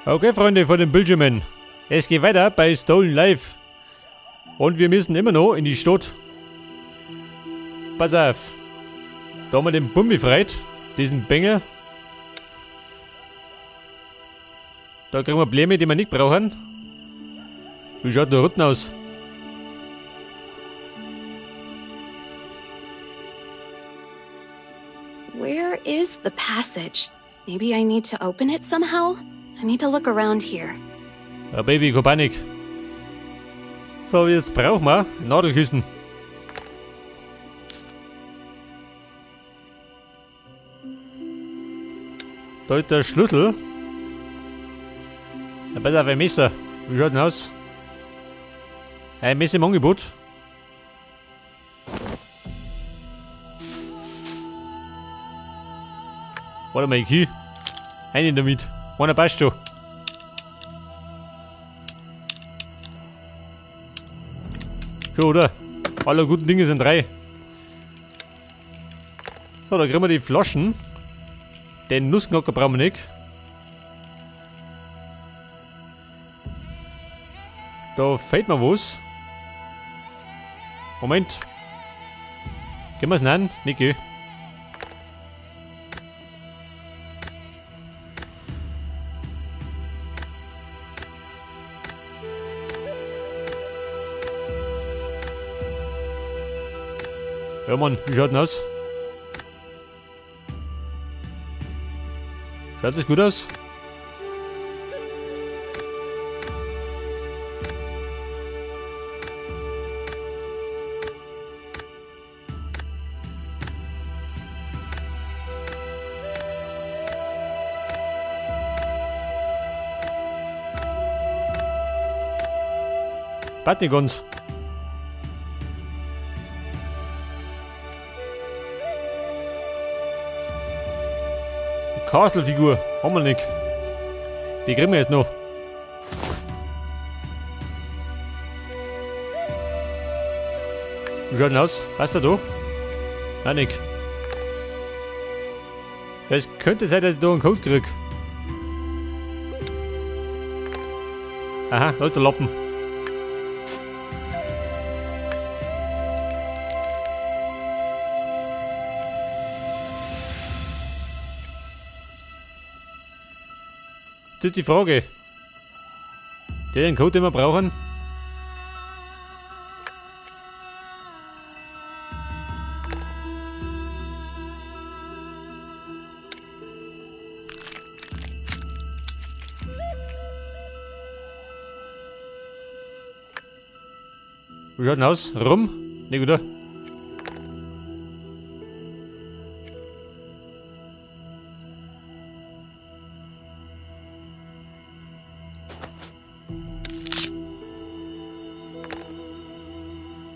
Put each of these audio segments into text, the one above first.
Okay, Freunde von den Bildschirmen. Es geht weiter bei Stolen Life. Und wir müssen immer noch in die Stadt. Pass auf. Da haben wir den Bum befreit. Diesen Bengel. Da kriegen wir Bläme, die wir nicht brauchen. Wie schaut der Rücken aus? Where is the passage? Maybe I need to open it somehow? I need to look around here. Ja, Baby, keine Panik. So, jetzt brauchen wir Nadelkissen. Da ist der Schlüssel. Ja, besser auf ein Messer. Wie schaut denn aus? Ein Messer im Angebot. Warte mal, ich hier. Einen damit. Einer passt schon. Schon, oder? Alle guten Dinge sind drei. So, da kriegen wir die Flaschen. Den Nussknacker brauchen wir nicht. Da fehlt mir was. Moment. Gehen wir's nein? Nicht, gell? Ja Mann, wie schaut denn aus? Schaut das gut aus? Passt nicht ganz. Castle-Figur, haben wir nicht. Die kriegen wir jetzt noch. Wie schaut denn aus? Passt der da? Nein, nicht. Es könnte sein, dass ich da einen Code krieg. Aha, da ist der Lappen. Das ist die Frage. Der den Code, den wir brauchen? Wie schaut denn aus? Rum? Nicht, oder?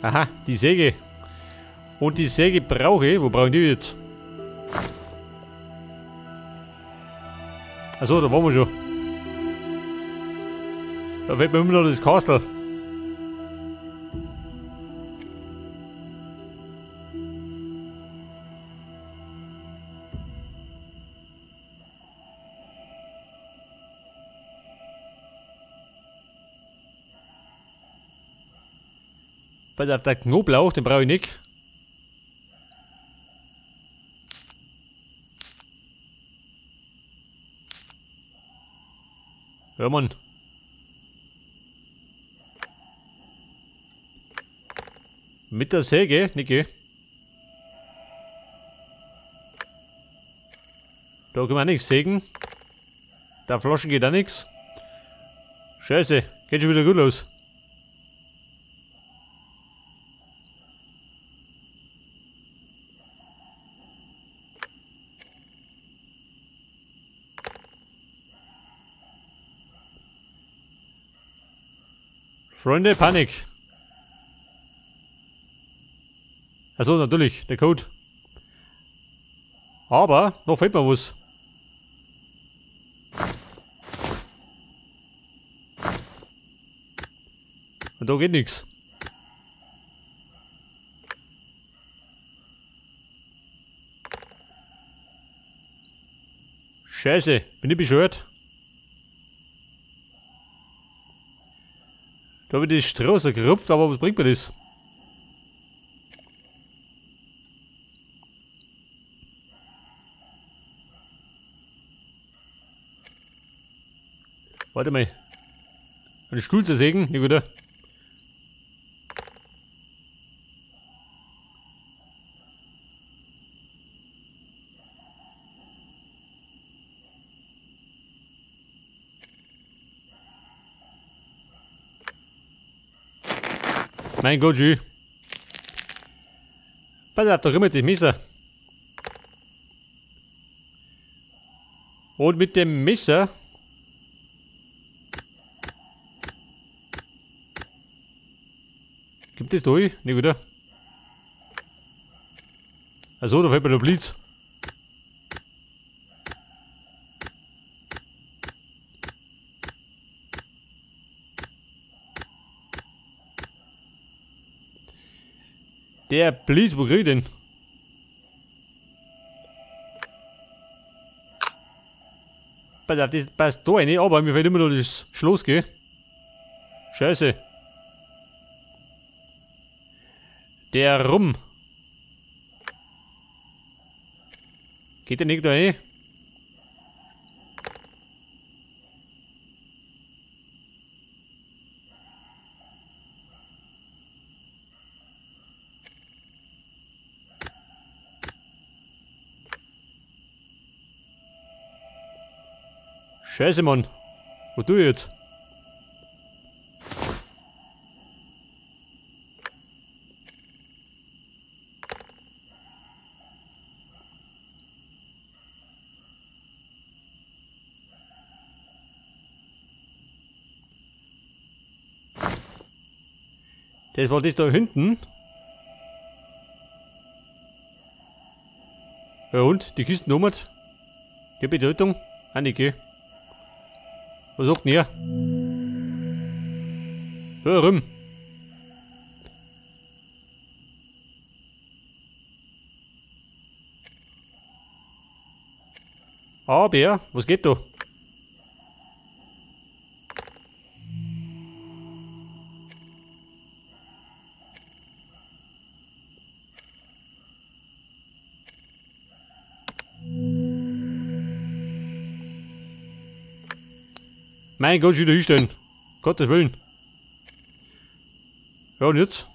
Aha, die Säge. Und die Säge brauche ich. Wo brauchen die jetzt? Achso, da waren wir schon. Da fehlt mir immer noch das Kastel. Bei der Knoblauch, den brauche ich nicht. Ja, Mann. Mit der Säge, Niki. Da können wir auch nichts sägen. Da Flaschen geht auch nichts. Scheiße, geht schon wieder gut los. Freunde, Panik. Achso, natürlich, der Code. Aber noch fehlt mir was. Und da geht nichts. Scheiße, bin ich bescheuert? Da habe ich die Straße gerupft, aber was bringt mir das? Warte mal. Einen Stuhl zersägen? Nicht, oder? Mein Gott, Jü. Pass auf, da rümmelt das Messer. Und mit dem Messer gibt es durch? Nicht, oder? Achso, da fällt mir der Blitz. Der Blitz, wo krieg ich den? Pass auf, das passt da rein, aber mir fällt immer noch das Schloss, gell? Scheiße. Der Rum. Geht der nicht da rein? Scheiße, Mann. Wo tu ich jetzt? Das war das da hinten. Ja und? Die Kisten um. Die Bedeutung? Annike. Was sagt denn ihr? Hör rum. Aber, was geht da? Mein Gott, wieder hinstellen. Gottes Willen. Ja, und jetzt?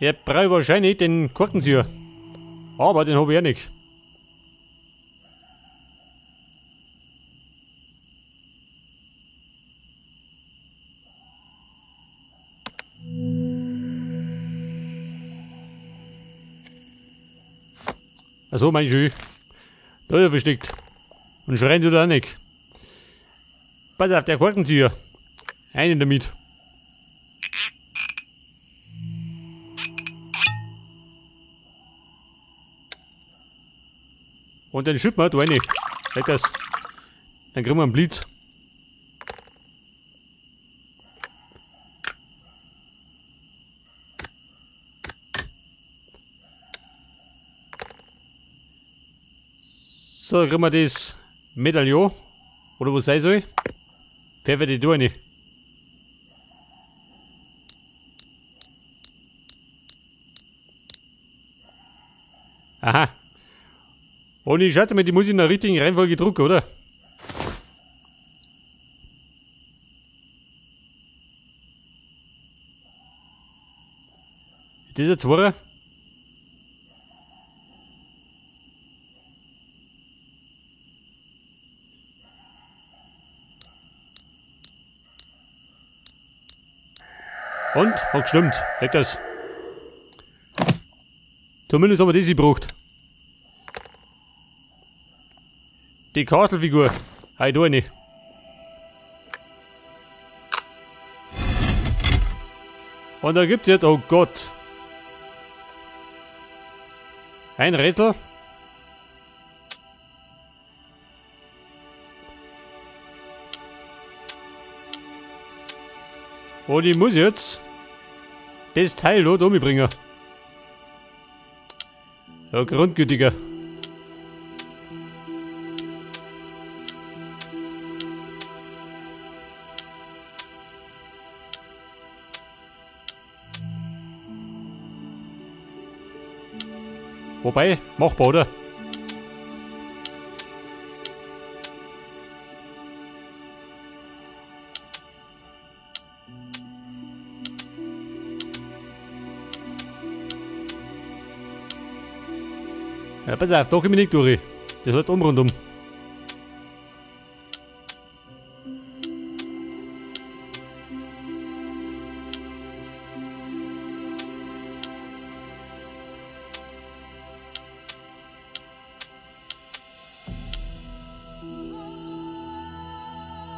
Ich brauche wahrscheinlich den Korkenzieher. Aber den habe ich ja nicht. Also mein Schü. Da ist er versteckt. Und schreien tut er auch nicht. Pass auf, der Korkenzieher. Einen damit. Und dann schütten wir da rein. Weg das. Dann kriegen wir einen Blitz. So, dann kriegen wir das Medaillon. Oder was sein soll. Pfeffer die da rein. Aha. Und ich schätze mal, die muss ich in der richtigen Reihenfolge drucken, oder? Ist das ein Zwarer? Und? Hat gestimmt. Weg das. Zumindest haben wir das gebraucht. Die Kartelfigur. Hei, da rein. Und da gibt's jetzt, oh Gott. Ein Rätsel. Und ich muss jetzt das Teil da umbringen. Ja, grundgültiger. Wobei, machbar, oder? Ja, pass auf, da komm ich nicht durch. Das wird um rundum.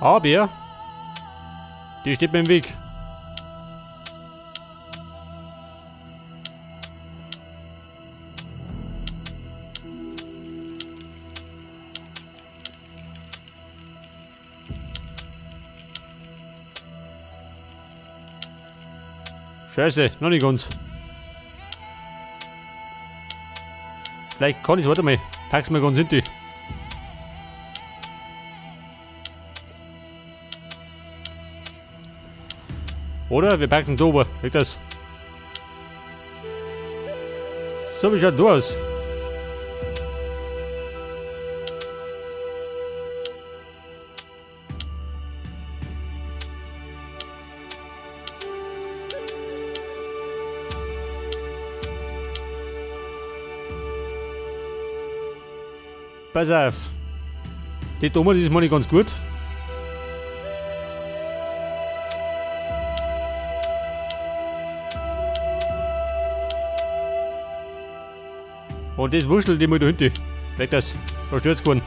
Aber die steht mir im Weg. Scheiße, noch nicht ganz. Vielleicht kann ich, warte mal, pack's mal ganz hinten. Oder wir packen es oben. Weg das. So, wie schaut du aus? Pass auf. Die Doma, die ist mal nicht ganz gut. Und das wurschtelt immer da hinten. Weg das. Da stört's keinen.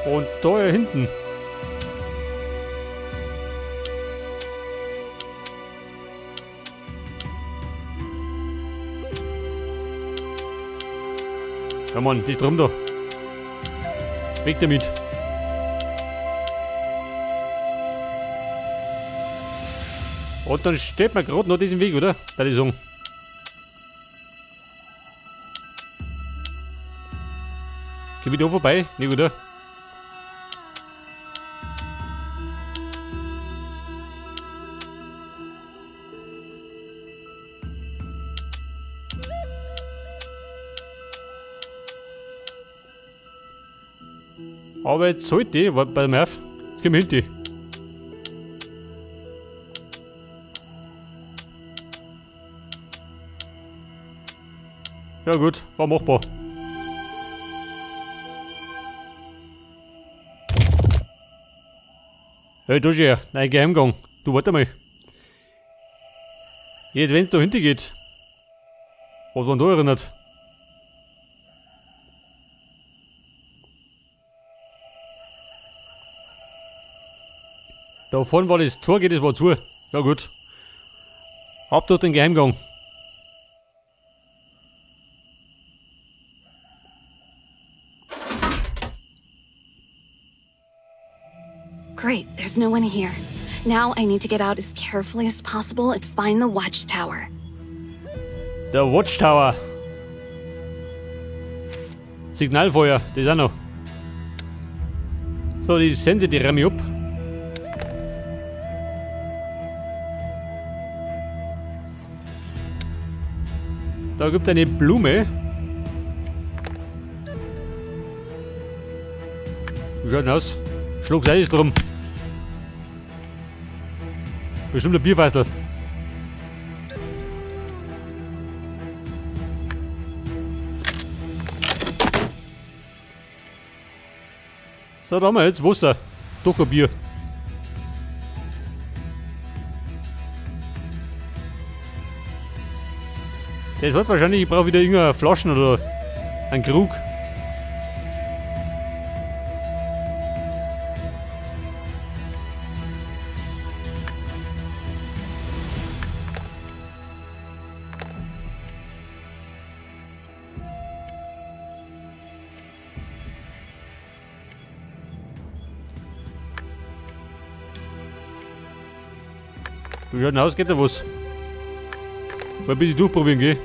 Und da hinten. Ja Mann, die drum da. Weg damit. Und dann steht man gerade noch diesen Weg, oder? Da die sagen. Geh ich da vorbei? Nee, oder? Aber jetzt sollte ich, warte bei mir auf, jetzt gehen wir hinten. Ja gut, war machbar. Hey, da ist er, nein, Geheimgang. Du, warte mal. Jetzt, wenn es da hinten geht. Was man da erinnert. Da vorne war das Tor, geht es war zu. Ja gut. Ab durch den Geheimgang. Great, there's no one here. Now I need to get out as carefully as possible and find the watchtower. Der Watchtower. Signalfeuer, das auch noch. So, die Sense, die räume ich ab. Da gibt es eine Blume. Wie schaut denn aus? Schluck's alles drum. Bestimmt ein Bierfassel. So, da haben wir jetzt Wasser. Doch ein Bier. Das wird wahrscheinlich, ich brauche wieder irgendeine Flaschen oder einen Krug. Wie schaut denn aus? Geht da was? Mal ein bisschen durchprobieren, gell?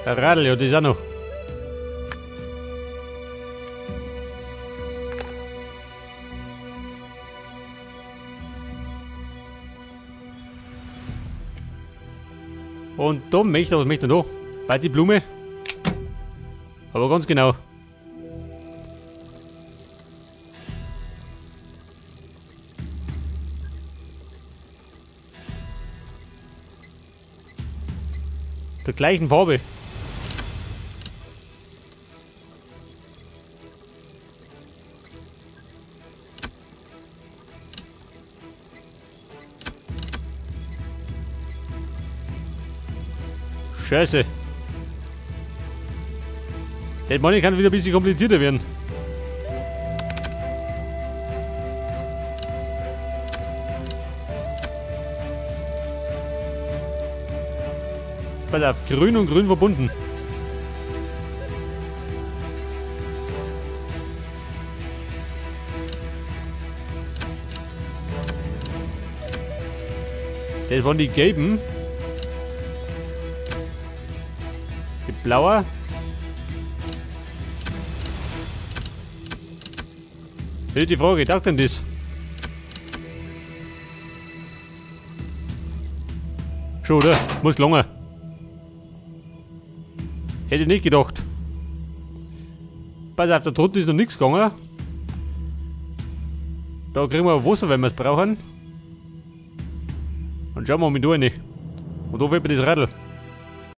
Ein Radl, ja, das auch noch. Und da möchte er, was möchte er noch? Bei die Blume. Aber ganz genau. Der gleichen Farbe. Scheiße. Das Money kann wieder ein bisschen komplizierter werden. Pass auf, grün und grün verbunden. Das waren die gelben. Die blaue. Die Frage, taugt denn das? Schon, oder? Muss lange. Hätte ich nicht gedacht. Pass auf, da drunten ist noch nichts gegangen. Da kriegen wir Wasser, wenn wir es brauchen. Dann schauen wir mal da rein. Und da fehlt mir das Radl.